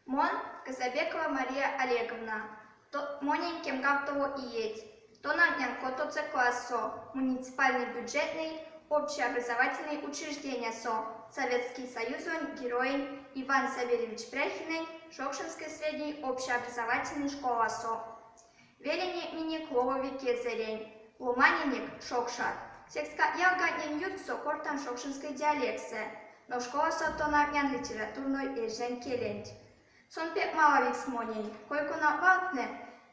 Мон, Казабекова Мария Олеговна, монень кемгавтово иеть. Тонавтнян котоце классо, муниципальной бюджетной общеобразовательной учреждениясо Советский Союзонь Героень Иван Савельевич Пряхинэнь Шокшинской средней общеобразовательной школасо. Веленек минек ловови кезэрень, ломаненек шокшат. Секскак ялгатнень ютксо кортан шокшинской диалектсэ, но школасо тонавтнян литературной эрзянь келенть. Сон пек малавикс монень, кой-кона валтнэ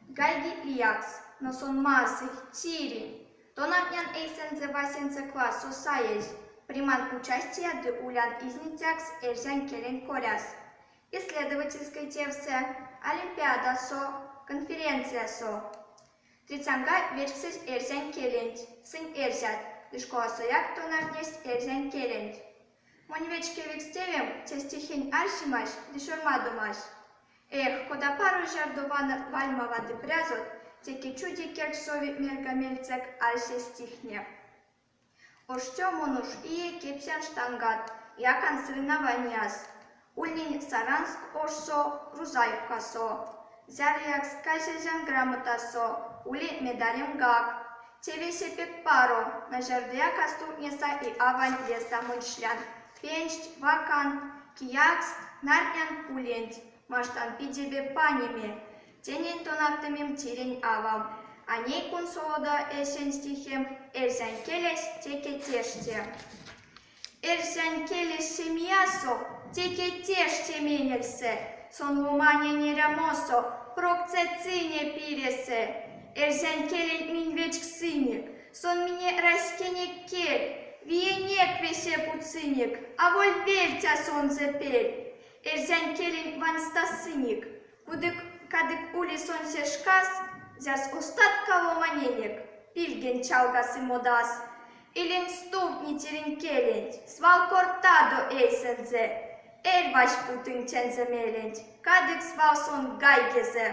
гайгить лиякс, но сон мазый, тиринь. Тонавтнян эйсэнзэ васенце классо саезь, приман участия ды улян изницякс эрзянь келень коряс. Исследовательской тевсэ, олимпиадасо, конференциясо. Трицянгак вечксызь эрзянь келенть, сынь эрзят, ды школасояк тонавтнесть эрзянь келенть. Монь вечкевикс тевем те стихень арсемась ды сёрмадомась. Эх, кода паро зярдо ванат вальмава ды прязот, теке чудикерькс сови мельга-мельцек арсезь стихтне. Оштё мон уш ие кепсян штангат, якан соревнованияс. Ульнинь Саранск ошсо, Рузаевкасо. Зярыякс казезян грамотасо, ули медалемгак. Те весе пек паро, но зярдояк а стувтнеса и авань лездамонть шлян пенчть, вакант, киякст, нарднян пуленть, маштан пидеме панеме. Тенень тонавтымим тиринь авам. А ней кунсолодо эсень стихем Эрзянь келесь теке теште. Эрзянь келесь семиясо, теке теште менельсэ, сон ломанень эрямосо, прок цецине пиресэ. Эрзянь келенть минь вечксынек, сон минек раськенек кель, виенек весе путсынек, аволь вельтя сонзэ пель. Эрзянь келенть ванстасынек, Кудык, кадык ули сон се шкас, зярс остатка ломаненек пильгенть чалгасы модас. Илинк стувтне тиринь келенть, свал кортадо эйсэнзэ. Эрьвась путынк тензэ меленть, кадык свал сон гайгезэ.